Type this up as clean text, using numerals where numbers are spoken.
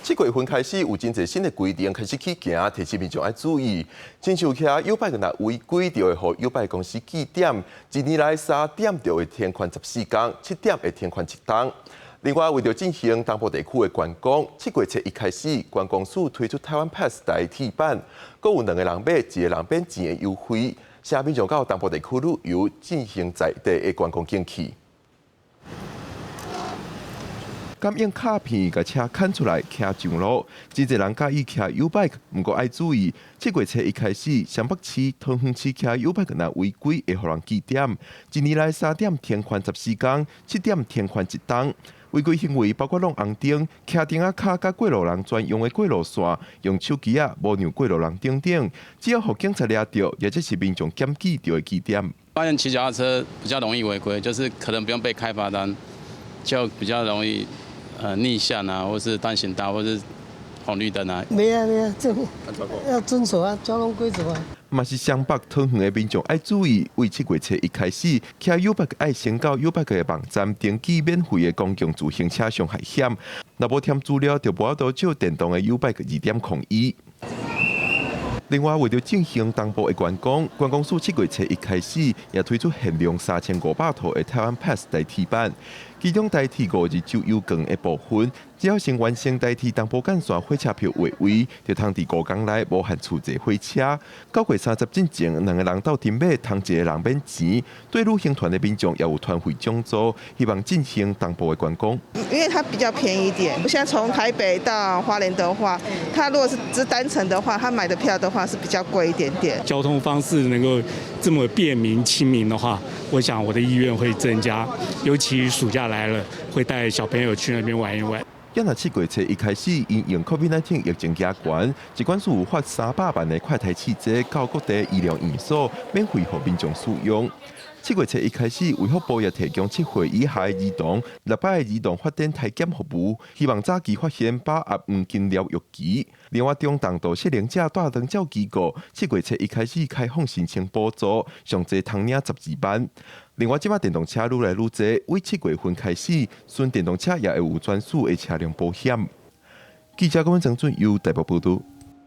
七月份開始有真濟新的規定開始起行，提醒民眾愛注意。親像騎YouBike若違規，就會予YouBike公司記點，一年內三點就會停權14工，7點會停權一冬。另外，為著振興東部地區的觀光，7月初一開始，觀光署推出台灣 Pass 代替版，閣有兩个人買，一个人免錢的優惠，吸引民眾到東部地區旅遊，振興在地的觀光景氣。敢用跤片共車牽出來騎上路，真濟人佮意騎 YouBike，毋過愛注意，7月初一開始，雙北市、桃園市騎 YouBike 若違規會予人記點，一年內三點停權14工，7點停權一冬。違規行為包括挵紅燈、騎燈仔跤佮過路人專用的過路線、用手機仔無讓過路人等等，只要予警察掠著，抑者是民眾檢舉，就會記點。發現騎腳踏車比較容易違規，就是可能不用被開罰單，就比較容易逆向啊，或是單行道，或是紅綠燈啊。沒啊沒啊，這要遵守啊，交通規則啊。嘛是雙北桃園的民眾愛注意，為7月初一開始，騎 YouBike 愛先到 YouBike 的網站登記免費的公共自行車傷害險，若無填資料就無法度借電動的 YouBike 2.01。另外，為著振興東部的觀光，觀光署7月初一開始也推出限量3500套的台灣 Pass 代替版，其中台鐵五日周遊券的部分，只要先完成台鐵東部幹線火車票劃位，就通佇5工內無限次坐火車。9月30進前，兩个人鬥陣買，通一个人免錢。對旅行團的民眾也有團費獎助，希望振興東部的觀光。因為它比較便宜一點。現在從台北到花蓮的話，它如果是只單程的話，他買的票的話是比較貴一點點。交通方式能夠這麼便民親民的話，我想我的意願會增加。尤其暑假來了，會帶小朋友去那邊玩一玩。今仔7月初一開始，因應 COVID-19 疫情加懸，疾管署有發300萬的快篩試劑到各地醫療院所，免費予民眾使用。7月初一開始，衛福部也提供7歲以下的兒童6擺的兒童發展體檢服務，希望早期發現把握黃金療育期。另外，中重度失能者蹛長照機構，七月初一開始開放申請補助，上濟通領12萬。另外，這擺電動車愈來愈濟，為7月份開始，純電動車也會有專屬的車輛保險。記者郭文曾俊由台北報導。